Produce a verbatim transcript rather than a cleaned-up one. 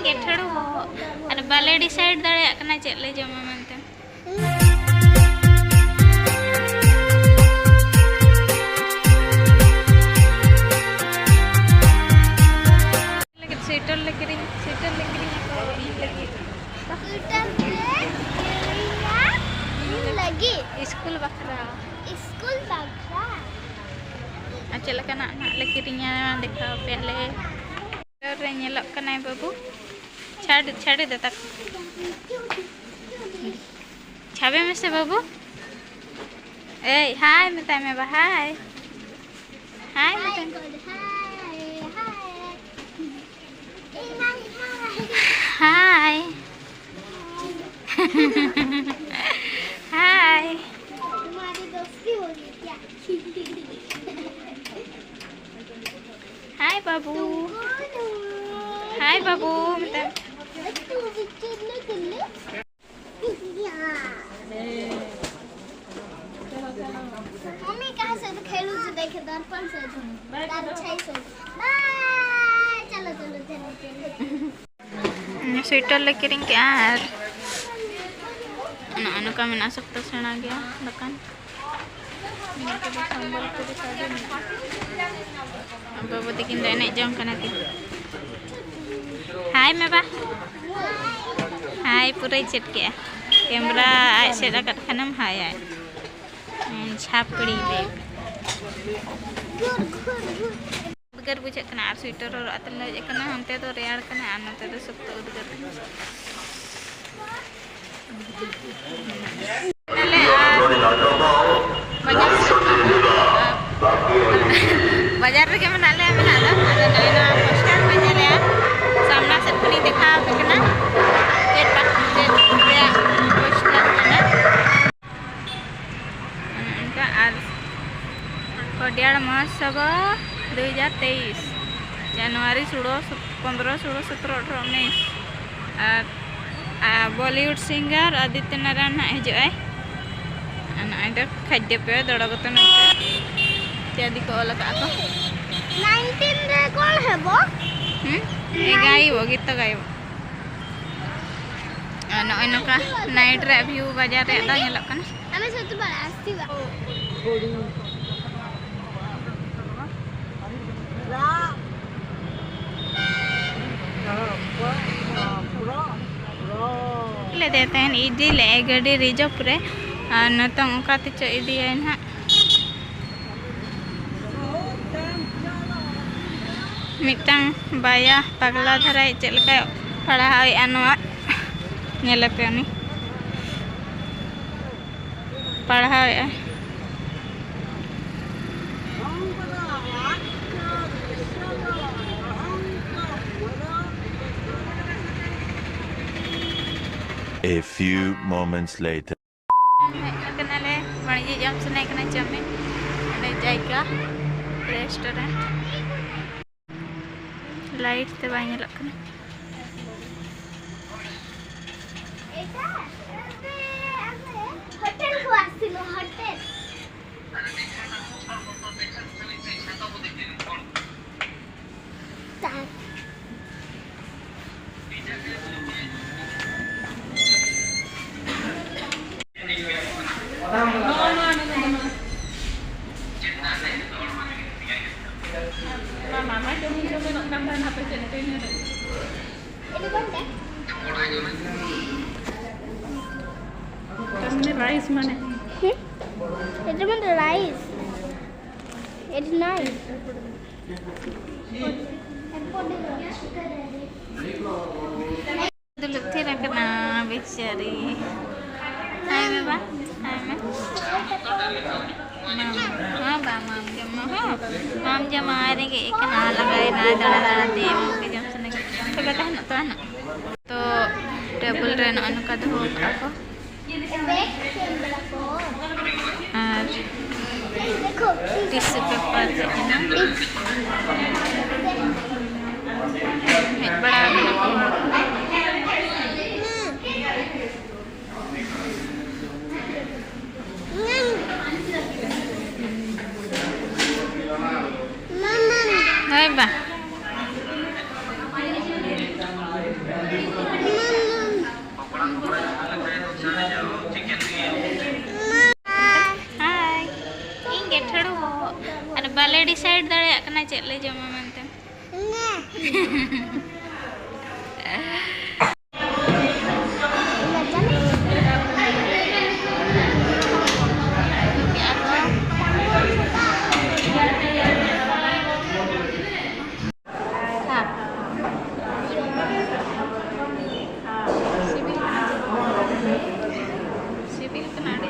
ᱠᱮᱴᱷᱟᱹᱲ ᱵᱚᱦᱚᱜ᱾ ᱟᱨ ᱵᱟᱞᱮ decide ᱫᱟᱲᱮᱭᱟᱜ ᱠᱟᱱᱟ ᱪᱮᱫ ᱞᱮ ᱡᱚᱢᱟ ᱢᱮᱱᱛᱮ᱾ ᱞᱟᱹᱜᱤᱫ sweater ᱞᱮ ᱠᱤᱨᱤᱧ, sweater ᱞᱮ ᱠᱤᱨᱤᱧ ᱟᱠᱟᱫᱟ ᱤᱧ ᱞᱟᱹᱜᱤᱫ᱾ Sweater ᱞᱮ ᱠᱤᱨᱤᱧᱟ ᱤᱧ ᱞᱟᱹᱜᱤᱫ᱾ ᱥᱠᱩᱞ ᱵᱟᱠᱷᱨᱟ᱾ ᱥᱠᱩᱞ ᱵᱟᱠᱷᱨᱟ᱾ ᱟᱨ ᱪᱮᱫ ᱞᱮᱠᱟᱱᱟᱜ ᱱᱟᱜ ᱞᱮ ᱠᱤᱨᱤᱧᱟ, ᱫᱮᱠᱷᱟᱣ ᱟᱯᱮᱭᱟᱞᱮ᱾ ᱨᱮ ᱧᱮᱞᱚᱜ ᱠᱟᱱᱟᱭ ᱵᱟᱹᱵᱩ᱾ ᱪᱷᱟᱰ, ᱪᱷᱟᱰᱮ ᱫᱟ ᱛᱟᱠᱚ᱾ ᱪᱷᱟᱵᱮ ᱢᱮᱥᱮ ᱵᱟᱹᱵᱩ᱾ ᱮᱭ, hi ᱢᱮᱛᱟᱭ ᱢᱮ ᱵᱟ, hi᱾ Hi ᱢᱮᱛᱟᱭ ᱢᱮ᱾ Hi, hi, hi. Hi, hi. Hi. Hi. तुम्हारी दोस्ती हो गई क्या? Hi ᱵᱟᱹᱵᱩ᱾ Hi ᱵᱟᱹᱵᱩ ᱢᱮᱛᱟᱭ᱾ मम्मी कहाँ से तो खेलू से देखे दर्पण से तो दर्पण से। बाय, चलो चलो चलो चलो। Sweater ᱞᱮ ᱠᱤᱨᱤᱧ ᱠᱮᱜᱼᱟ ᱟᱨ ᱱᱚᱜᱼᱚ ᱱᱚᱝᱠᱟ ᱢᱮᱱᱟᱜᱼᱟ, ᱥᱚᱠᱛᱚ ᱥᱮᱬᱟ ᱜᱮᱭᱟ ᱫᱚᱠᱟᱱ᱾ ᱱᱚᱛᱮ ᱫᱚ ᱥᱚᱢᱵᱚᱞᱯᱩᱨᱤ ᱥᱟᱹᱲᱤ ᱢᱮᱱᱟᱜᱼᱟ᱾ ᱵᱟᱹᱵᱩ ᱛᱟᱹᱠᱤᱱ ᱫᱚ ᱮᱱᱮᱡ ᱡᱚᱝ ᱠᱟᱱᱟ ᱠᱤᱱ᱾ Hi ᱢᱮ ᱵᱟ᱾ Hi ᱯᱩᱨᱟᱹᱭ ᱪᱮᱫ ᱠᱮᱜᱼᱟ᱾ Camera ᱟᱡ ᱥᱮᱫ ᱟᱠᱟᱫ ᱠᱷᱟᱱᱮᱢ hi ᱟᱭ᱾ ᱦᱮᱸ, ᱪᱷᱟᱯᱲᱤ ᱵᱮᱜᱽ᱾ ᱩᱫᱽᱜᱟᱹᱨ ᱵᱩᱡᱷᱟᱹᱜ ᱠᱟᱱᱟ ᱟᱨ sweater ᱦᱚᱨᱚᱜ ᱠᱟᱛᱮ ᱞᱮ ᱦᱮᱡ ᱟᱠᱟᱱᱟ᱾ ᱦᱟᱱᱛᱮ ᱫᱚ ᱨᱮᱭᱟᱲ ᱠᱟᱱᱟ ᱟᱨ ᱱᱚᱛᱮ ᱫᱚ ᱥᱚᱠᱛᱚ ᱩᱫᱽᱜᱟᱹᱨ ᱠᱟᱱᱟ᱾ ᱟᱞᱮ ᱟᱨ ᱵᱟᱡᱟᱨ ᱥᱮᱫ ᱠᱷᱚᱱ, ᱵᱟᱡᱟᱨ ᱨᱮᱜᱮ ᱢᱮᱱᱟᱜ ᱞᱮᱭᱟ ᱢᱮᱱᱟᱜ ᱫᱚ᱾ ᱟᱫᱚ ᱱᱚᱜᱼᱚᱭ ᱱᱚᱣᱟ poster ᱯᱮ ᱧᱮᱞᱮᱜᱼᱟ, ᱥᱟᱢᱱᱟ ᱥᱮᱫ ᱠᱷᱚᱱᱤᱧ ᱫᱮᱠᱷᱟᱣ ᱟᱯᱮ ᱠᱟᱱᱟ ᱪᱮᱫ ᱯᱟ-, ᱪᱮᱫ ᱨᱮᱭᱟᱜ poster ᱠᱟᱱᱟ᱾ ᱚᱱᱠᱟ ᱟᱨ ᱠᱷᱚᱰᱤᱭᱟᱲ ᱢᱚᱦᱳᱛᱥᱚᱵ ᱫᱩ ᱦᱟᱡᱟᱨ ᱛᱮᱭᱤᱥ, ᱡᱟᱱᱩᱣᱟᱨᱤ ᱥᱳᱞᱳ, ᱯᱚᱱᱫᱽᱨᱚ, ᱥᱳᱞᱳ, ᱥᱚᱛᱨᱚ, ᱟᱴᱷᱨᱚ, ᱩᱱᱤᱥ᱾ ᱟᱨ, ᱟᱨ Bollywood singer ᱟᱫᱤᱛᱭᱚ ᱱᱟᱨᱟᱭᱚᱱ ᱦᱟᱸᱜ ᱦᱤᱡᱩᱜ ᱟᱭ᱾ ᱟᱨ ᱱᱚᱜᱼᱚᱭ ᱫᱚ ᱠᱷᱟᱫᱽᱭᱚ ᱯᱮᱭ ᱫᱚᱲᱚ ᱜᱚᱛᱚ ᱱᱚᱛᱮ ᱤᱛᱭᱟᱫᱤ ᱠᱚ ᱚᱞ ᱟᱠᱟᱫᱼᱟ ᱠᱚ᱾ नाइनटीन ᱨᱮ ᱠᱚᱬ ᱦᱮᱵᱚ? ᱦᱩᱸ? ᱮ, ᱜᱟᱭᱚᱵᱚᱜ, ᱜᱤᱛᱚ ᱜᱟᱭᱚᱵᱚᱜ᱾ ᱱᱚᱜᱼᱚᱭ ᱱᱚᱝᱠᱟ ᱱᱟᱭᱤᱴ ᱨᱮᱭᱟᱜ ᱵᱷᱤᱭᱩ ᱵᱟᱡᱟᱨ ᱨᱮᱭᱟᱜ ᱫᱚ ᱧᱮᱞᱚᱜ ᱠᱟᱱᱟ᱾ ᱟᱢᱮ ᱥᱚᱛᱩ ᱵᱟᱲᱟ ᱟᱥᱛᱤ ᱵᱟ᱾ ᱞᱮᱫᱮ ᱛᱟᱦᱮᱱ ᱤᱫᱤ ᱞᱮᱫᱼᱟᱭ ᱜᱟᱹᱰᱤ ᱨᱤᱡᱟᱨᱵᱷ ᱨᱮ, ᱟᱨ ᱱᱤᱛᱚᱝ ᱚᱠᱟ ᱛᱮᱪᱚ ᱤᱫᱤᱭᱟᱭ ᱱᱟᱦᱟᱜ᱾ ᱢᱤᱫᱴᱟᱝ ᱵᱟᱭᱟ ᱯᱟᱜᱽᱞᱟ ᱫᱷᱟᱨᱟᱭ ᱪᱮᱫ ᱞᱮᱠᱟᱭ ᱯᱟᱲᱦᱟᱣᱮᱫᱼᱟ ᱱᱚᱣᱟ ᱧᱮᱞᱮᱯᱮ ᱩᱱᱤ ᱯᱟᱲᱦᱟᱣᱮᱫᱼᱟᱭ᱾ A few moments later. ᱦᱮᱡ ᱟᱠᱟᱱᱟᱞᱮ, ᱵᱟᱹᱲᱤᱡ ᱡᱚᱢ ᱥᱟᱱᱟᱭᱮ ᱠᱟᱱᱟ ᱪᱟᱣᱢᱤᱱ᱾ ᱚᱸᱰᱮ ᱡᱟᱭᱜᱟ ᱨᱮᱥᱴᱩᱨᱮᱱᱴ, ᱞᱟᱭᱤᱴ ᱛᱮ ᱵᱟᱭ ᱧᱮᱞᱚᱜ ᱠᱟᱱᱟ᱾ হোটেল খোয়া ছিল, হোটেল। ᱛᱟᱨ ᱢᱟᱱᱮ ᱨᱟᱭᱤᱥ ᱢᱟᱱᱮ? হুম? এটা মানে রাইস। এটা নাইস। ᱫᱩᱲᱩᱵ ᱛᱷᱤᱨ ᱟᱠᱟᱱᱟ ᱵᱮᱪᱟᱨᱤ᱾ ᱦᱟᱭ ᱢᱮ ᱵᱟ, ᱦᱟᱭ ᱢᱮ᱾ ᱢᱟᱢ, ᱦᱚᱸ ᱵᱟ, ᱢᱟᱢ ᱡᱚᱢ ᱢᱮ, ᱦᱚᱸ᱾ ᱢᱟᱢ ᱡᱚᱢᱟ, ᱨᱮᱸᱜᱮᱡ ᱠᱟᱱᱟ, ᱞᱟᱸᱜᱟᱭᱮᱱᱟ, ᱫᱟᱬᱟ ᱫᱟᱬᱟ ᱛᱮ, ᱢᱟᱢ ᱜᱮ ᱡᱚᱢ ᱥᱟᱱᱟ ᱠᱟᱱᱟ᱾ ᱛᱚᱵᱮ ᱛᱟᱦᱮᱱᱚᱜ, ᱛᱟᱦᱮᱱᱚᱜ᱾ ᱛᱚ, ᱴᱮᱵᱚᱞ ᱨᱮ ᱱᱚᱜᱼᱚᱭ ᱱᱚᱝᱠᱟ ᱫᱚᱦᱚ ᱠᱟᱜᱼᱟ ᱠᱚ᱾ ᱟᱨ ᱴᱤᱥᱩ ᱯᱮᱯᱟᱨ ᱪᱮᱫ ᱢᱮᱱᱟᱜᱼᱟ? ᱦᱮᱡ ᱵᱟᱲᱟ ᱟᱠᱟᱱᱟ ᱠᱚ ᱦᱚᱲ ᱠᱚ᱾ ᱦᱳᱭ ᱵᱟ᱾ ᱪᱮᱫ ᱞᱮ ᱡᱚᱢᱟ ᱢᱮᱱᱛᱮ? ᱥᱤᱵᱤᱞ ᱠᱟᱱᱟ ᱟᱹᱰᱤ᱾